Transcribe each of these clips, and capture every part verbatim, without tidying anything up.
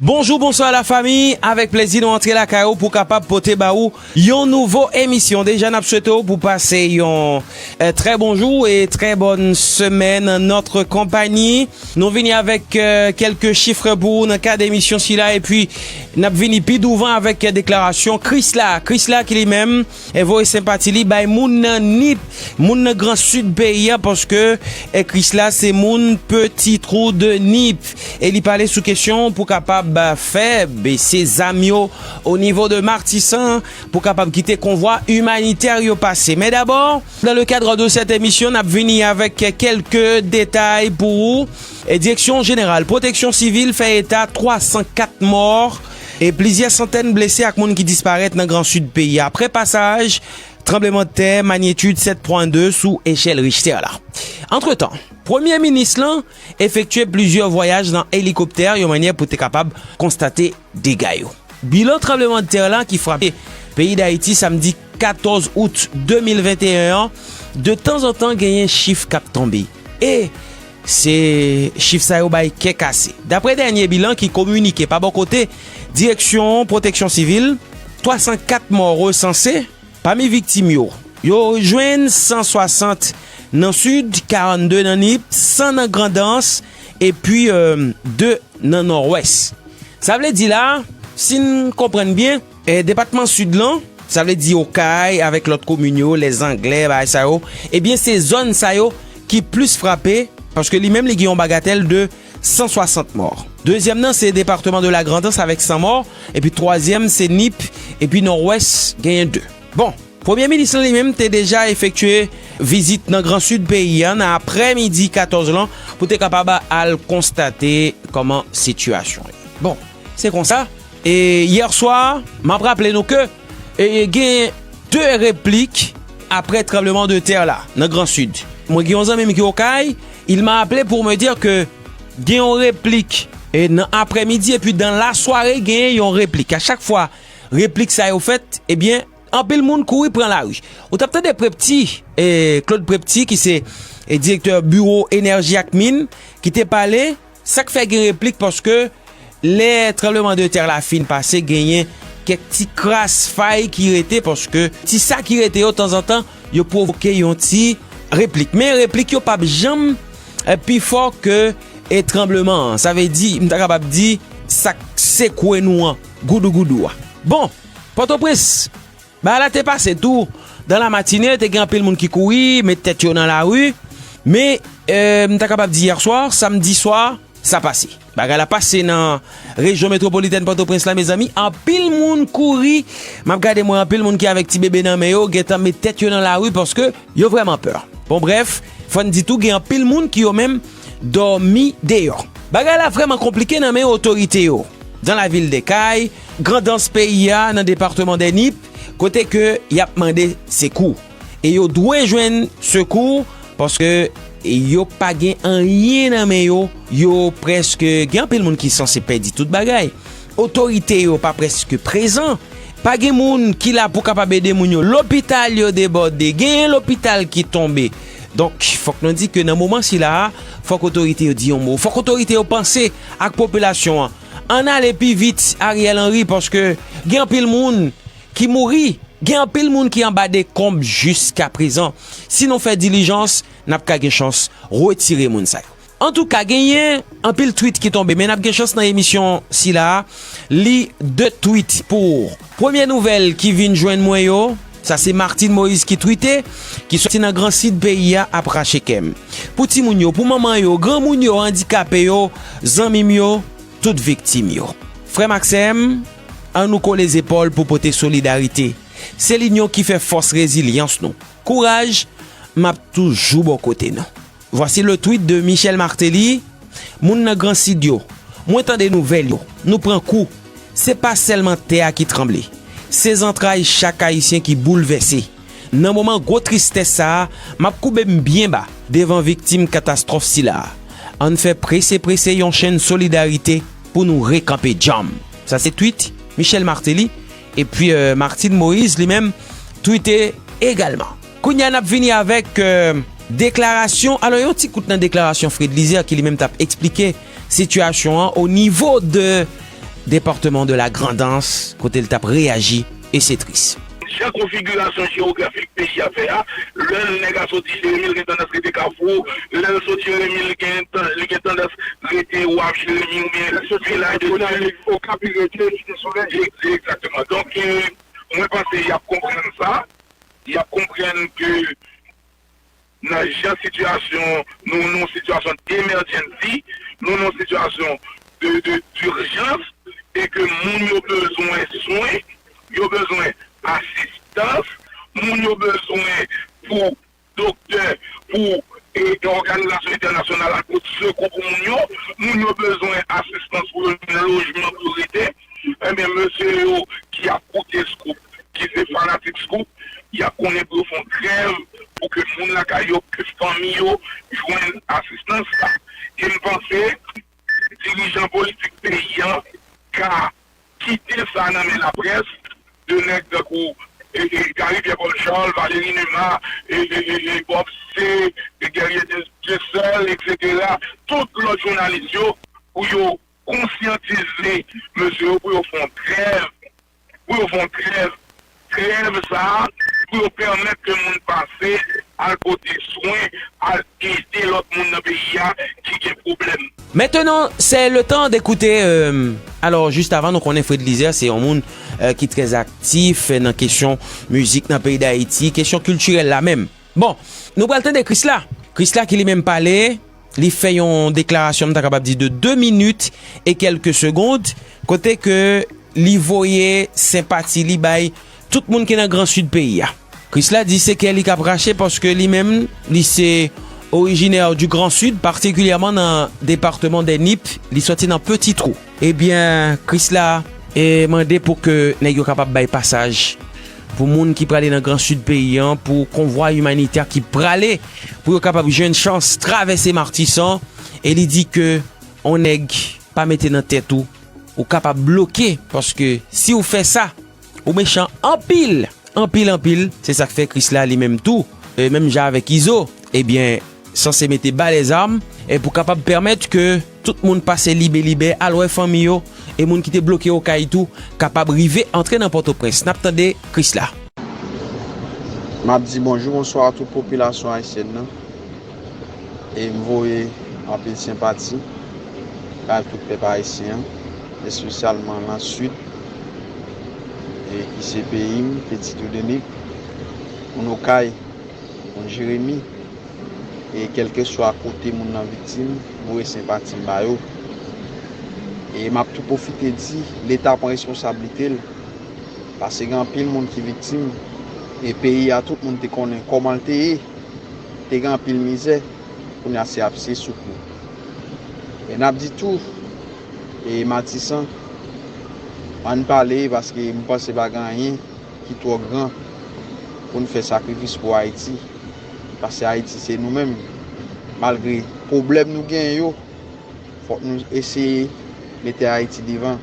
Bonjou, bonswa la fami. Avèk plezi nou antre lakay ou pou kapab pote ba ou yon nouvo emisyon. Deja n ap swete w pou pase yon eh, trè bon jou e trè bòn semèn an nòt konpayi. Nou vini avèk eh, kèlke chif pou ou nan kad emisyon sila epi n ap vini pi douvan avèk eh, deklarasyon Krisla. Krisla ki li menm eh, voye senpati li bay moun nan Nip, moun nan Gran Sid peyi a paske eh, Krisla se moun Petit Trou de Nip. E li pale sou kesyon pou kapab eh, fè bese zam yo o nivo de Matisan pou kapab kite konvwa imanitè yo pase. Men dabò, dans le cadre de cette émission, n ap vini avèk kèlke detay pou ou. E Direksyon Jeneral Pwoteksyon Sivil fè eta twa san kat mò e plizyè santèn blese ak moun ki disparèt nan Gran Sid peyi a, apre pasaj tranblemanntè manyetid sèt pwen de sou echèl Richter la. Antretan, Premye Minis lan efektye plizyè vwayaj nan elikoptè yon mannyè pou te kapab konstate dega yo. Bilan tranblemanntè la ki frape peyi Dayiti samdi katòz out de mil venteyen an, de tanzantan genyen chif k ap tonbe. E se chif sa yo bay kè kase. Daprè dènye bilan ki kominike pa bò kote Direksyon Pwoteksyon Sivil, twa san kat mò resanse. Pami viktim yo, yo jwenn san swasant nan Sid, karannde nan Nip, san nan Grandans, epi eh, de nan Nòdwès. Sa vle di la, si n konprann byen, eh, depatman Sid lan, sa vle di Okay avèk lòt komin yo, Lèzanglè, bagay sa yo, ebyen se zòn sa yo ki plis frape, paske li menm li gen yon bagatèl de san swasant mò. Dezyèm nan se depatman de la Grandans avèk san mò, epi twazyèm se Nip, epi Nòdwès genyen de. Bon, Premye Minis lan li menm te deja efektye vizit nan Gran Sid peyi a nan aprèmidi katòz lan pou te kapab al konstate kòman sitiyasyon ye. Bon, se konsa. E yè swa, m ap raple nou ke e, gen de replik aprè tranbleman de tè la nan Gran Sid. Mwen gen yon zanmi m ki Okay, il m'a appelé pour me dire que gen yon replik e, nan aprèmidi epi dan lasware gen yon replik. A chak fwa replik sa yo fèt, ebyen, anpil moun kouri pran lari. Ou t ap tande Prepti, e, Claude Prepti, ki se e, direktè biwo enèji ak min, ki te pale, sa k fè gen replik, paske lè tranbleman de tè la fin pase, genyen kèk ti kras fay ki rete, paske ti sa ki rete yo, tanzantan, yo pwovoke yon ti replik. Men replik yo p ap janm e, pi fò ke e, tranbleman an. Sa vle di, m ta kapab di, sa k sekwe nou an, goudougoudou a. Bon, Pòtoprens, bagay la te pase tou. Dan la matine, te gen anpil moun ki kouri, met tèt yo nan lari. Men, e, m ta kapab di yè swa, samdi swa, sa pase. Bagay la pase nan rejyon metwopolitèn Pòtoprens la, mezanmi. Anpil moun kouri. M ap gade, mwen, anpil moun ki avèk ti bebe nan men yo, gentan met tèt yo nan lari paske yo vrèman pè. Bon, brèf, fò n di tou, gen anpil moun ki yo menm dòmi deyò. Bagay la vrèman konplike nan men otorite yo. Dans la ville de Kay, Grandans peyi a, nan depatman de Nip, kote ke y ap mande sekou. E yo dwe jwenn sekou, paske yo pa gen anyen nan men yo, yo prèske, gen anpil moun ki sanse pèdi tout bagay. Otorite yo pa prèske prezan. Pa gen moun ki la pou kapab ede moun yo. Lopital yo debòde. Genyen lopital ki tonbe. Donk, fòk nou di ke nan moman sila a, fòk otorite yo di yon mo. Fòk otorite yo panse ak popilasyon an. Ann ale pi vit, Ariel Henry, paske gen anpil moun ki mouri. Gen anpil moun ki anba dekonb jiskaprezan. Si nou fè dilijans, n ap ka gen chans retire moun sa yo. Antouka, genyen anpil twit ki tonbe, men n ap gen chans nan emisyon sila a li de twit pou ou. Premye nouvèl ki vin jwenn mwen yo, sa se Martine Moïse ki twite, ki soti nan Gran Sid peyi a ap rache kè m. Pou timoun yo, pou manman yo, granmoun yo, andikape yo, zanmi m yo, tout viktim yo. Frè m ak sè m, ann nou kole zepòl pou pote solidarite. Se linyon ki fè fòs rezilyans nou. Kouraj, m ap toujou bò kote nou. Voici le tweet de Michel Martelly. Moun nan Gran Sid yo, mwen tande nouvèl yo. Nou pran kou. Se pa sèlman tè a ki tranble. Se zantray chak Ayisyen ki boulvèse. Nan moman gwo tristès sa a, m ap koube m byen ba devan viktim katastwòf sila a. Ann fè prese prese yon chenn solidarite pou nou rekanpe djanm. Sa se tweet Michel Martelly. Epi eh, Martine Moïse li menm twite egalman. Kounye a n ap vini avèk eh, deklarasyon, alò yon ti kout nan deklarasyon Fred Lizer ki li menm t ap eksplike sitiyasyon an o nivo de département de la Grand'Anse, kote l t ap reyaji, e se tris. Jan konfigirasyon jewografik peyi a fè a, lè nèg la soti Jeremi, l gen tandans rete Kafou, lè l soti Jeremi, li gen tan- li gen tandans rete Waf Jeremi oubyen vilaj de Dye. Egzakteman. Donk, mwen panse y ap konprann sa, y ap konprann ke nan jan sitiyasyon, nou nan yon sitiyasyon d'emergency, nou nan yon sitiyasyon de, de, d'urgence, e ke moun yo bezwen swen, yo bezwen asistans, moun yo bezwen pou doktè, pou e, òganizasyon entènasyonal al pote sekou pou moun yo, moun yo bezwen asistans pou yo jwenn lojman pou yo rete, ebyen, mesye yo ki ap koute Scoop, ki se fanatik Scoop, y ap konnen pou yo fè yon grèv pou ke moun lakay yo, ke fanmi yo jwenn asistans la. E m panse dirijan politik peyi an ka kite sa nan men laprès, de nèg tankou e, e, Gary Pierre Paul Charles, Valéry Numa, e, e, e, e, Bob C, e, Guerrier Dieuseul, etsetera, tout lòt jounalis yo, pou yo konsyantize mesye yo pou yo fè yon trèv, pou yo fè yon trèv, trèv sa a, pou yo pèmèt ke moun pase, al pote swen, al ede lòt moun nan peyi a ki gen pwoblèm. Maintenant, c'est le temps d'écouter, euh, alors, juste avant, nou konnen Fred Lizer, se yon moun euh, ki trè aktif nan kesyon mizik nan peyi Dayiti, kesyon kiltirèl la menm. Bon, nou pral tande Krisla. Krisla ki li menm pale, li fè yon deklarasyon, m ta kapab di de de minit e kèlke segond, kote ke li voye senpati li bay tout moun ki nan Gran Sid peyi a. Krisla di se kè li k ap rache paske li menm, li se orijinè du Grand Sud, patikilyèman nan depatman dè Nip, li sòti nan Petit Trou. Ebyen, Krisla e mande pou ke nèg yo kapab bay pasaj pou moun ki prale nan Gran Sid peyi an, pou konvwa imanitè ki prale, pou yo kapab jwenn chans travèse Matisan, e li di ke on nèg pa mete nan tèt ou, ou kapab bloke, paske si w fè sa, ou mechan anpil, anpil, anpil. Se sa k fè Krisla li menm tou, e menm jan avèk Izo, ebyen, sanse mete ba lèzam e pou kapab pèmèt ke tout moun pase libe libe, al wè fanmi yo, e moun ki te bloke Okay tou kapab rive antre nan Pòtoprens. N ap tande Krisla. M ap di bonjou, bonswa a tout popilasyon ayisyèn nan. E m voye anpil senpati bay tout pèp ayisyen an, espesyalman nan Sid, e ki se peyi m, Petit Trou de Nip, moun Okay, moun Jeremi, e kèlkeswa kote moun nan viktim, m voye senpati m ba yo. E m ap tou pwofite di, Leta pran responsablite l, paske gen anpil moun ki viktim, e peyi a tout moun te konnen kòman l te ye, te gen anpil mizè, kounye a se ap se souk nou. E n ap di tou, e Matisan, ann pale, paske m panse pa gen anyen ki twò gran pou n fè sakrifis pou Ayiti. Paske Ayiti se nou menm. Malgre pwoblèm nou genyen yo, fòk nou eseye mete Ayiti devan.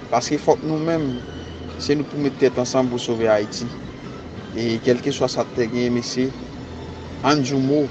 Paske fòk nou menm, se nou pou met tèt ansanm pou sove Ayiti. E kèlkeswa sa k te genyen, mesye, ann di yon mo,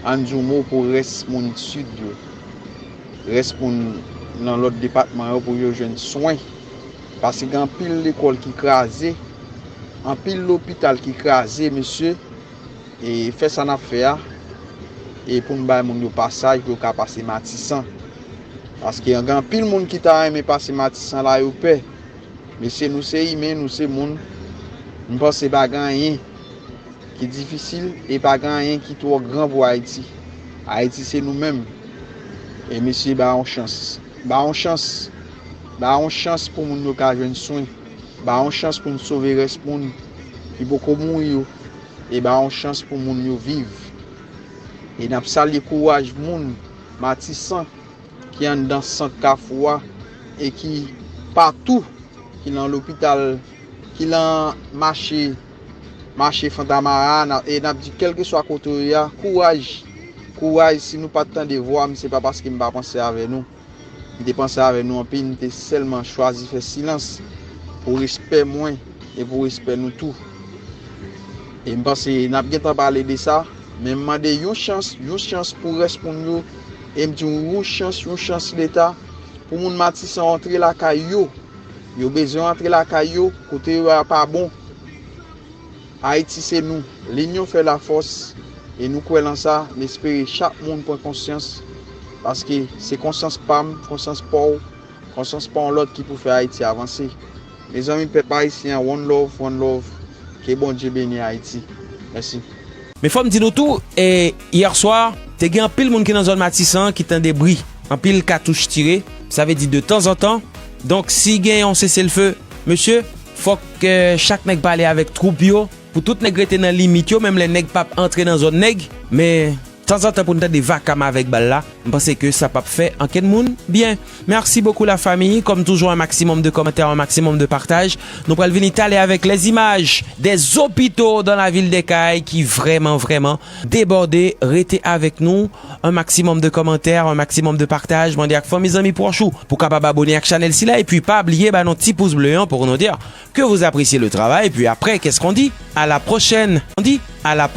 ann di yon mo pou rès moun Sid yo, rès moun nan lòt depatman yo pou yo jwenn swen. Paske gen anpil lekòl ki kraze, anpil lopital ki kraze, mesye. E fè sa n ap fè a, e pou n bay moun yo pasaj pou yo ka pase Matisan. Paske gen anpil moun ki ta renmen pase Matisan la, yo pè. Mesye, nou se imen, nou se moun. M panse pa gen anyen ki difisil e pa gen anyen ki twò gran pou Ayiti. Ayiti se nou menm. E mesye, ba yon chans. Ba yon chans. Ba yon chans pou moun yo ka jwenn swen. Ba yon chans pou n sove rès moun ki poko mouri yo. E ba yon chans pou moun yo viv. E n ap salye kouraj moun Matisan ki anndan sant Kafou a e ki patou, ki nan lopital, ki nan mache, mache Fontamara a, e n ap di kèlkeswa kote yo ye a, kouraj, kouraj, si nou pa t tande vwa m, se pa paske m pa panse avè nou. M te panse avè nou anpil, m te sèlman chwazi fè silans pou respè mwen e pou respè nou tou. E m panse n ap gentan pale de sa, men m mande yon chans, yon chans pou rès moun yo, e m di yon chans, yon chans Leta Pou moun Matisan antre lakay yo, yo bezwen antre lakay yo, kote yo a pa bon. Ayiti se nou. Linyon fè lafòs, e nou kwè lan sa. M espere chak moun pran konsyans, paske se konsyans pa m, konsyans pa w, konsyans pa yon lòt ki pou fè Ayiti avanse. Mezanmi, pèp ayisyen an, one love, one love. Ke Bondye beni Ayiti. Mèsi. Men fò m di nou tou, e, yè swa, te gen anpil moun ki nan zòn Matisan ki tande bri, anpil katouch tire, sa vle di de tanzantan. Donk, si gen yon seselfe, mesye, fòk, e, chak nèg pale avèk twoup yo, pou tout nèg rete nan limit yo, menm lè nèg p ap antre nan zòn nèg, men tanzantan pou n tande vakam avèk bal la, m panse ke sa p ap fè ankenn moun byen. Merci beaucoup la famille. Comme toujours, un maximum de commentaires, un maximum de partage. Nou pral vini talè avèk les images des hôpitaux dans la ville des Cayes ki vrèman, vrèman debòde. Rete avèk nou. Un maximum de commentaires, un maximum de partage. Mande ak fanmi, zanmi, pwòch ou pou kapab abone ak chanèl sila. Epi pa bliye ba nou ti pous ble an pou nou di ke vous appréciez le travail. Epi apre, qu'est-ce qu'on dit? À la prochaine. On dit à la